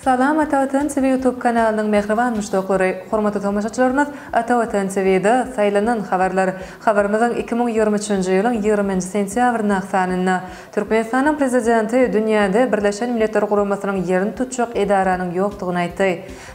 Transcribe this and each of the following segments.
Salam Ata Watan TV YouTube kanalynyň mähriban muşdaklary! Hormatly tomaşaçylarymyz Ata Watan TV-de saýlanan habarlar habarymyzyň 2023-nji ýylyň 20-nji sentýabryndaky sanynda Türkmenistanyň Prezidenti dünýäde Birleşen Milletler Guramasynyň ýerini tutjak edaranyň ýokdugyny aýtdy.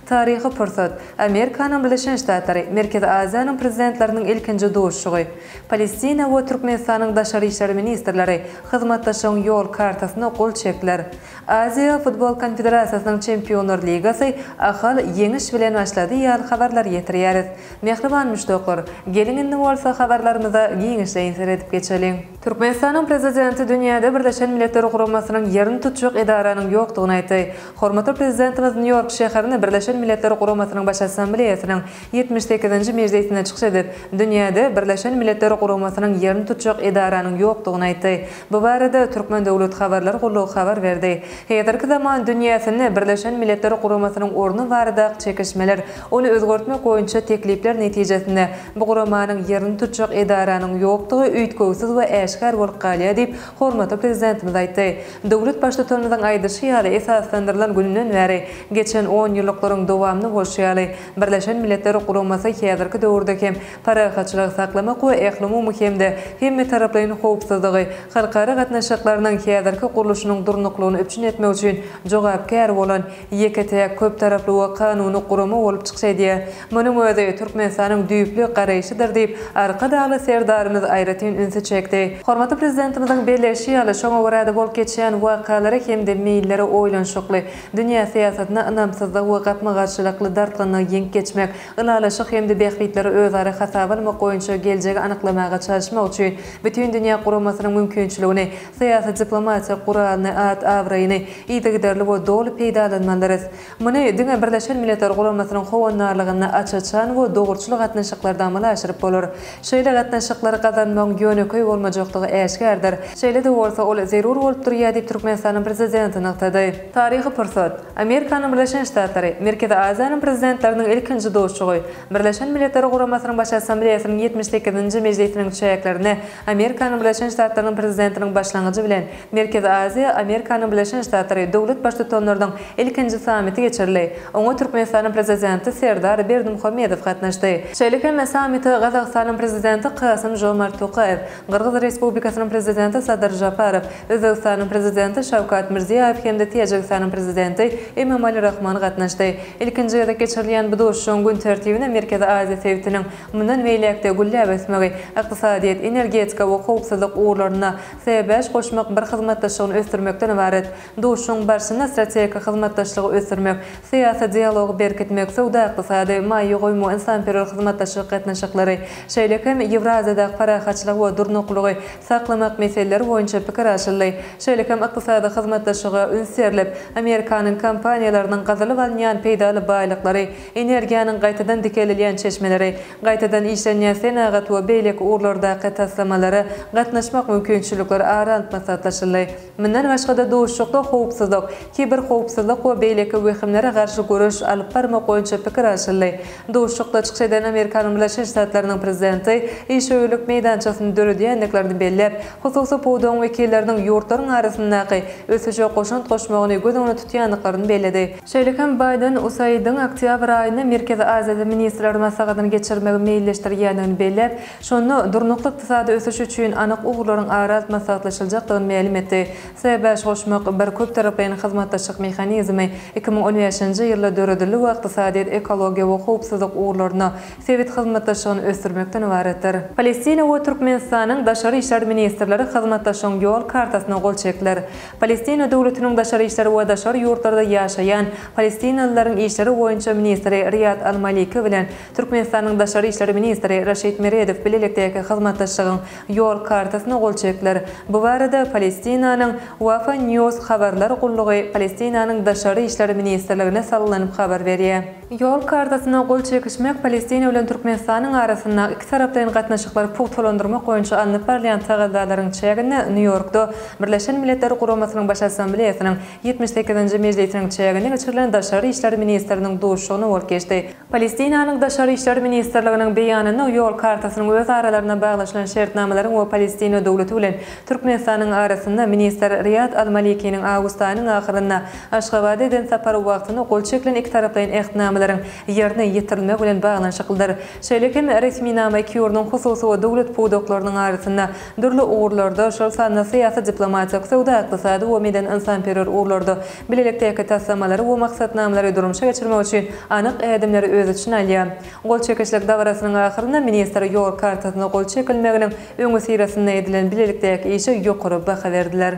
Taryhy pursat, Amerikanyň Birleşen Ştatlary, Merkezi Aziýanyň Prezidentleriniň ilkinji duşuşygy. Palestina we Türkmenistanyň daşary işler ministrleri hyzmatdaşlygyň ýol kartasyna gol çekdiler. Aziýa futbol konfederasiýasynyň Çempionlar ligasy Ahal ýeňiş bilen başlady ýaly habarlary ýetirýäris. Mähriban muşdaklar, geliň indi bolsa habarlarymyza giňişleýin seredip geçeliň. Türkmenistanyň Prezidenti dünýäde Birleşen Milletler Guramasynyň ýerini tutjak edaranyň ýokdugyny aýtdy. Hormatly Prezidentimiz Nýu-Ýork şäherinde Birleşen Milletler Guramasynyň Baş Assambleýasynyň 78-nji mejlisinde çykyş edip, dünýäde Birleşen Milletler Guramasynyň ýerini tutjak edaranyň ýokdugyny aýtdy. Bu barada Türkmen döwlet habarlar gullugy habar berdi. Häzirki zaman dünýäsinde Birleşen Milletler Guramasynyň orny baradaky çekişmeler, ony özgertmek boýunça teklipler netijesinde bu guramanyň ýerini tutjak edaranyň ýokdugy üýtgewsiz we äşgär bolup galýar diýip, hormatly Prezidentimiz aýtdy. Döwlet Baştutanymyzyň aýdyşy ýaly, esaslandyrylan gününden bäri geçen onýyllyklaryň dowamynda bolşy ýaly, Birleşen Milletler Guramasy häzirki döwürde hem parahatçylygy saklamak we ählumumy hem-de hemmetaraplaýyn howpsuzlygy, halkara gatnaşyklarynyň häzirki gurluşynyň durnuklygyny üpjün etmek üçin jogapkär bolan ýeke-täk köptaraply we kanuny gurama bolup çykyş edýär. Munuň özi Türkmenistanyň düýpli garaýşydyr diýip, Arkadagly Serdarymyz aýratyn ünsi çekdi. Hormatly Prezidentimiziň belleýşi ýaly, şoňa görä-de bolup geçýän wakalary hem-de meýilleri oýlanyşykly, dünýä syýasatynda ynamsyzlygy we gapma-garşylykly dartgynlygy ýeňip geçmek, ylalaşyk hem-de bähbitleri özara hasaba almak boýunça geljegi anyklamaga çalyşmak üçin Bütindünýä guramasynyň mümkinçiligini, syýasy-diplomatiýa guralyny, at-abraýyny yzygiderli we doly peýdalanmalydyrys. Muny diňe Birleşen Milletler Guramasynyň howandarlygynda aç-açan we dogruçyl gatnaşyklarda amala aşyryp bolar. Şeýle gatnaşyklary gazanmagyň ýönekeý bolmajakdygy äşgärdir. Şeýle-de bolsa, ol zerur bolup durýar diýip, Türkmenistanyň Prezidenti nygtady. Taryhy pursat. Amerikanyň Birleşen Ştatlary, Merkezi Aziýanyň Prezidentleriniň ilkinji duşuşygy Birleşen Milletler Guramasynyň Baş Assambleýasynyň 78-nji mejlisiniň çäklerinde Amerikanyň Birleşen Ştatlarynyň Prezidentiniň başlangyjy bilen Merkezi Aziýa, Amerikanyň Birleşen Ştatlary döwlet Baştutanlarynyň ilkinji sammiti geçirildi. Oňa Türkmenistanyň Prezidenti Serdar Berdimuhamedow gatnaşdy. Şeýle hem sammite Gazagystanyň Prezidenti Kasym-Žomart Tokaýew, Gyrgyz Respublikasynyň Prezidenti Sadyr Žaparow, Özbegistanyň Prezidenti Şawkat Mirziýaýew hem-de Täjigistanyň Prezidenti Emomali Rahmon gatnaşdy. Ilkinji gezek geçirilýän bu duşuşygyň gün tertibine Merkezi Aziýa sebitiniň mundan beýläk-de gülläp ösmegi, ykdysadyýet, energetika we howpsuzlyk ugurlarynda S-bäş goşmak bir hyzmatdaşlygyny ösdürmekden ybarat. Duşuşygyň barşynda strategik hyzmatdaşlygy ösdürmek, syýasy dialogy berkitmek, söwda-ykdysady, maýa goýum we ynsanperwer hyzmatdaşlyk gatnaşyklary, şeýle hem Ýewraziýadaky parahatçylygy we durnuklylygy saklamak meseleleri boýunça pikir alşyldy. Şeýle hem ykdysady hyzmatdaşlyga üns berlip, Amerikanyň kompaniýalarynyň gazylyp alynýan peýdaly baýlyklary, energiýanyň gaýtadan dikeldilýän çeşmeleri, Gaýtadan işlenýän senagat we beýleki ugurlardaky taslamalara gatnaşmak mümkinçilikleri ara alyp maslahatlaşyldy. Mundan başga-da duşuşykda howpsuzlyk, kiberhowpsuzlyk we beýleki wehimlere garşy göreş alyp barmak boýunça pikir alşyldy. Duşuşykda çykyş eden Amerikanyň Birleşen Ştatlarynyň Prezidenti işewürlik meýdançasyny döredýändiklerini belläp, hususy pudagyň wekilleriniň ýurtlaryň arasyndaky ösüşe goşant goşmagyny göz öňünde tutýandyklaryny belledi. Şeýle hem Baýden USAID-iň oktýabr aýynda Merkezi Aziýada ministrler maslahatyny geçirmegi meýilleşdirýändigini belläp, şonda durnukly ykdysady ösüş üçin anyk ugurlaryň ara alyp maslahatlaşyljakdygyny mälim etdi. S-bäş goşmak bir köptaraplaýyn hyzmatdaşlyk mehanizmi 2015-nji ýylda döredildi we ykdysadyýet, ekologiýa we howpsuzlyk ugurlarynda sebit hyzmatdaşlygyny ösdürmekden ybaratdyr. Palestina we Türkmenistanyň daşary işler ministrleri hyzmatdaşlygyň ýol kartasyna gol çekdiler. Palestina döwletiniň daşary işler we daşary ýurtlarda ýaşaýan palestinalylaryň işleri boýunça ministri Riýad al-Maliki bilen Türkmenistanyň daşary işler ministri Raşid Meredow bilelikdäki hyzmatdaşlygyň ýol kartasyna gol çekdiler. Bu barada Palestinanyň Wafa News habarlar gullugy Palestinanyň Daşary işler ministrligine salgylanyp habar berýär. Ýol kartasyna gol çekişmek Palestina bilen Türkmenistanyň arasynda ikitaraplaýyn gatnaşyklary pugtalandyrmak boýunça alnyp barylýan. edilýän tagallalaryň çäginde Nýu-Ýorkda Birleşen Milletler Guramasynyň Baş Assambleýasynyň 78-nji mejlisiniň çäginde geçirilen daşary işler ministriniň duşuşygyna bolup geçdi. Palestinanyň Daşary işler ministrliginiň beýanynda ýol kartasynyň öz aralarynda baglaşylan şertnamalaryň we Palestina döwleti bilen Türkmenistanyň arasynda ministr Riýad al-Malikiniň awgust aýynyň ahyrynda Aşgabada eden sapary wagtynda gol çekilen ikitaraplaýyn ähtnamalaryň ýerine ýetirilmegi bilen baglanyşyklydyr. Şeýle hem resminama iki ýurduň hususy we döwlet pudaklarynyň arasynda dürli ugurlarda, şol sanda syýasy-diplomatik, söwda-ykdysady we medeni-ynsanperwer ugurlarda bilelikdäki taslamalary we maksatnamalary durmuşa geçirmek üçin anyk ädimleri öz içine alýar. Gol çekişlik dabarasynyň ahyrynda ministr ýol kartasyna gol çekilmeginiň öňüsyrasynda edilen bilelikdäki işe ýokary baha berdiler.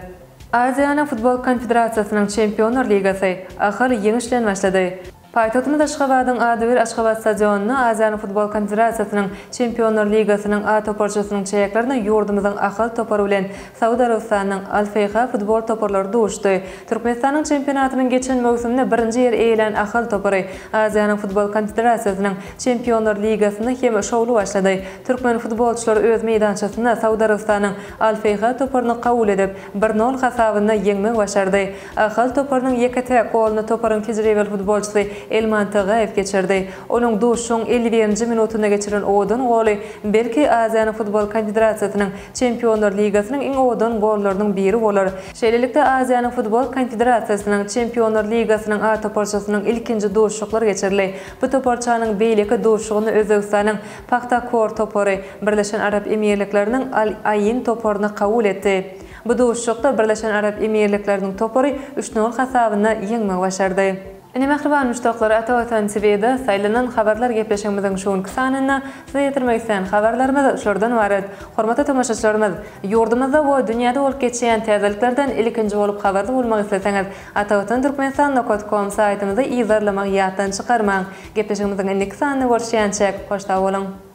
Aziýanyň Futbol Konfederasiýasynyň Çempionlar ligasy, Ahal ýeňiş bilen başlady. Paýtagtymyz Aşgabadyň adybir Aşgabat stadionynda Aziýanyň Futbol Konfederasiýasynyň Çempionlar ligasynyň A toparçasynyň çäklerinde ýurdumyzyň Ahal topary bilen Saud Arabystanynyň Al-Feýha futbol toparlary duşdy. Türkmenistanyň çempionatynyň geçen möwsüminde birinji ýeri eýelän Ahal topary Aziýanyň Futbol Konfederasiýasynyň Çempionlar ligasynda hem şowly başlady. Türkmen futbolçylary öz meýdançasynda Saud Arabystanyň Al-Feýha toparyny kabul edip, bir nol hasabynda ýeňmegi başardy. Ahal toparynyň ýeke-täk goluny toparyň tejribeli futbolçysy Elman Tagaýew geçirdi. Onuň duşuşygyň 51-nji minutynda geçiren owadan goly, belki, Aziýanyň Futbol Konfederasiýasynyň Çempionlar ligasynyň iň owadan gollarynyň biri bolar. Şeýlelikde, Aziýanyň Futbol Konfederasiýasynyň Çempionlar ligasynyň A toparçasynyň ilkinji duşuşyklary geçirildi. Bu toparçanyň beýleki duşuşygynda Özbegistanyň Pahtakor topary Birleşen Arap Emirlikleriniň Al-Aýn toparyny kabul etdi. Bu duşuşykda Birleşen Arap Emirlikleriniň topary üç nol hasabynda ýeňmegi başardy. Ine mähriban muşdaklar Ata Watan TVda saýlanan habarlar gepleşigimiziň şu günki sanynda size ýetirmek islän habarlarymyz şulardan ybarat. Hormatly tomaşaçylarymyz, ýurdumyzda we dünýäde bolup geçýän täzeliklerden ilkinji bolup habarly bolmak isleseňiz Atavatan Türkmenistan nokat kom saýtymyzy yzarlamagy ýatdan çykarmaň. Gepleşigimiziň indiki sanynda görüşýänçäk hoş sag boluň.